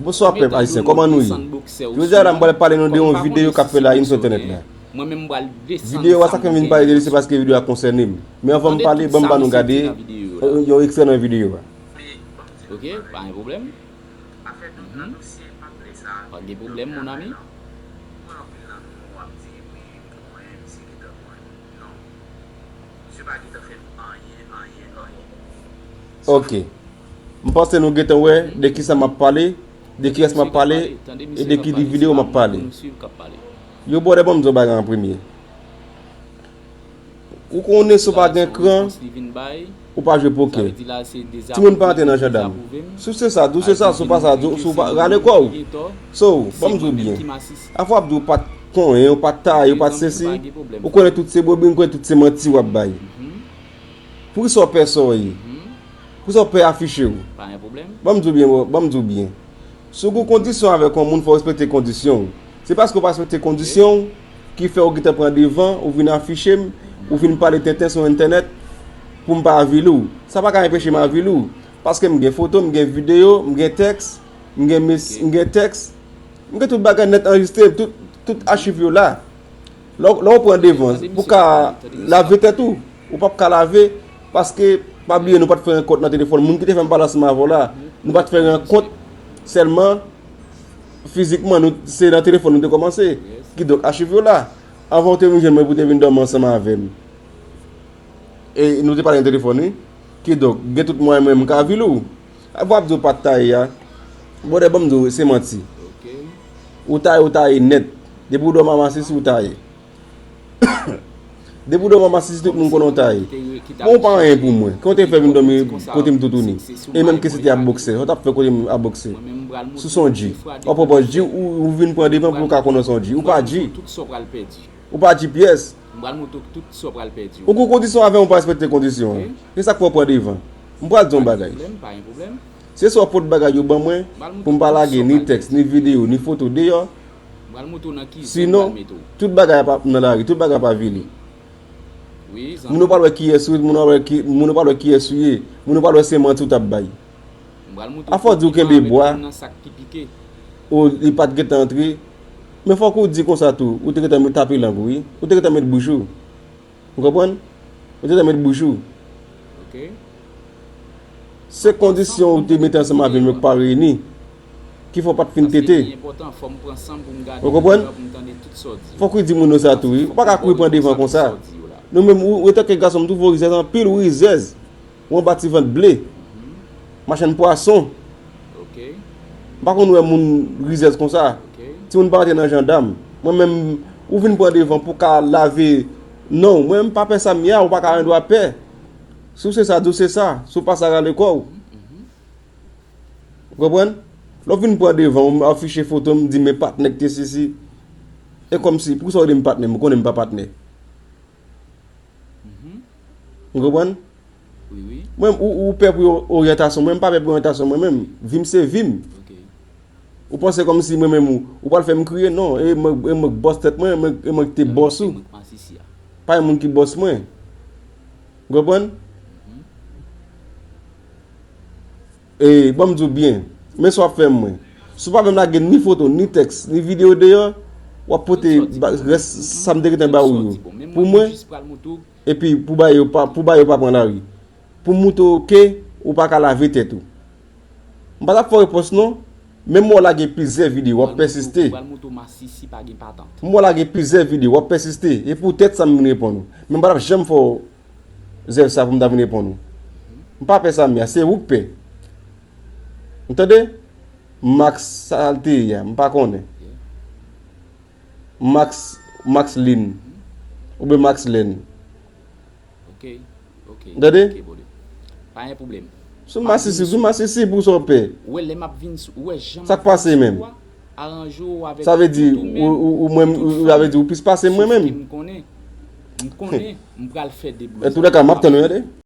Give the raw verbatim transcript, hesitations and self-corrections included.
Bonswa pèp ayisyen, kòman nou ye? Jodi a la m pral pale nou de yon videyo k ap fè layi sou entènèt la. Videyo a, sa k fè m vin pale de li, se paske videyo a konsène m. Men anvan m pale, ban m ba nou gade yon ekstrè nan videyo a. Ok, pa gen pwoblèm. Pa gen pwoblèm, mon ami. Ok. M panse nou gentan wè de kisa m ap pale, de kiyès m ap pale, e de ki videyo m ap pale. Yo brother, ban m di w bagay an premye. Ou konnen si w pa gen kran, ou pa jwe pokè. Timoun pa antre nan jandam. Si w se sa, di w se sa, si w pa sa, di w, si w pa, rale kò w. So, ban m di w byen. Afè w ap di w pa t konyen, w pa t taye, w pa t sesi, ou konnen tout se bobri, m konnen tout se manti w ap bay. Poukisa w pè sa w ye? Poukisa w pè afiche w? Ban m di w byen, bro, ban m di w byen. Si w gen kondisyon avèk yon moun, fò w respekte kondisyon w. Se paske w pa respekte kondisyon w ki fè w gentan pran devan, ou vin afiche m, ou vin pale tenten sou entènèt pou m pa avili w. Sa pa ka anpeche m avili w. Paske m gen foto, m gen videyo, m gen tèks, m gen mes, m gen tèks, m gen tout bagay nèt anrejistre, tout, tout achiv yo la. Lè w, lè w pran devan, pou ka lave tèt ou, ou p ap ka lave, paske, pa bliye, nou pa t fè rankont nan telefòn. Moun ki te fè m pale ansanm avè w la, nou pa t fè rankont sèlman fizikman, nou, se nan telefòn nou te kòmanse. Kidonk, achiv yo la. Anvan w te vin jwenn mwen pou w te vin dòmi ansanm avè m. E nou te pale nan telefòn, wi. Kidonk, gen tout mwayen mwen m ka avili w. Avè w ap di w pa t taye a. Brother, ban m di w, se manti. Ou taye, ou taye nèt. Depi w dòmi a masisi, ou taye. Depi w dòmi a masisi, tout moun konnen w taye. Bon, ou pa anyen pou mwen. Kè w te fè vin dòmi kote m toutouni? E menm ke se te ap bokse, sa w t ap fè kote m ap bokse? Si w se yon G, w ap pran pòz G, ou, ou vin pran devan pou w ka konnen w se yon G. Ou pa G. Ou pa G P S. M pral montre w tout sa w pral pèdi. Ou gen kondisyon avè m, ou pa respekte kondisyon an. Se sa k fè w pran devan. M pral di w yon bagay. Se swa w pot bagay yo ban mwen pou m pa lage ni tèks, ni videyo, ni foto deyò. Sinon, tout bagay ap nan lari, tout bagay ap avili. Moun yo pral wè kiyès ou ye, moun yo pral wè ki, moun yo pral wè kiyès ou ye, moun yo pral wè se manti w t ap bay. Afè w di w kenbe bwa, o, li pa t gentan antre. Men fòk ou di konsa tou, ou te gentan met tape lang ou, wi. Ou te gentan met bouch ou. Ou konprann? Ou te gentan met bouch ou. Se kondisyon ou te mete ansanm avè m yo k pa reyini, ki fè w pa t fin tete. Ou konprann? Fòk ou di moun yo sa tou, wi. Ou pa ka kouri pran devan konsa. Nou menm, ou, ou antanke gason, m twouve w rizèz anpil, ou rizèz. Ou anba ti vant ble. Machann pwason. M pa konn wè moun rizèz konsa. Timoun pa antre nan jandam. Mwen menm, ou vin pran devan pou ka lave non w. Mwen, m pa pè sa m ye a, ou pa ka gen dwa pè. Si w se sa, di w se sa. Si w pa sa, rale kò w. Ou konprann? Lè w vin pran devan, ou afiche foto m, di men patnè k te sesi. E kòmsi, poukisa w rele m patnè? M konnen m pa patnè. Ou konprann? Mwen, ou, ou pè pou oryantasyon mwen, m pa pè pou oryantasyon mwen menm. Vi m se vi m. Ou panse kòmsi mwen menm ou, ou pral fè m kriye? Non, e mwen, e mwen k bòs tèt mwen, e mwen, e mwen k te bòs ou. Pa gen moun ki bòs mwen. Ou konprann? E, ban m di w byen, men sa w ap fè mwen. Si w pa menm lage ni foto, ni tèks, ni videyo deyò, w ap pote rès sa m te gentan ba ou yo pou mwen, epi pou bagay yo pa, pou bagay yo pa pran lari. Pou m moutre w ke ou pa ka lave tèt ou. M pa t ap fè w repons non, men m wè w lage plizyè videyo, w ap pèsiste. M wè w lage plizyè videyo, w ap pèsiste, e poutèt sa m vin reponn ou. Men m pa t ap janm fè w zèv sa pou m ta vin reponn ou. M pa pè sa m ye a, se ou k pè. Ou tande? Max, sa l te ye a, m pa konnen. Max, Maxline. Oubyen Maxlène. Ou tande? Pa gen pwoblèm. Si w masisi, si w masisi pou sa w pè. Sa k pase menm? Sa vle di, ou, ou, ou mwen, ou, sa vle di, ou plis pase mwen menm. Antoulèka, m ap tann ou, tande.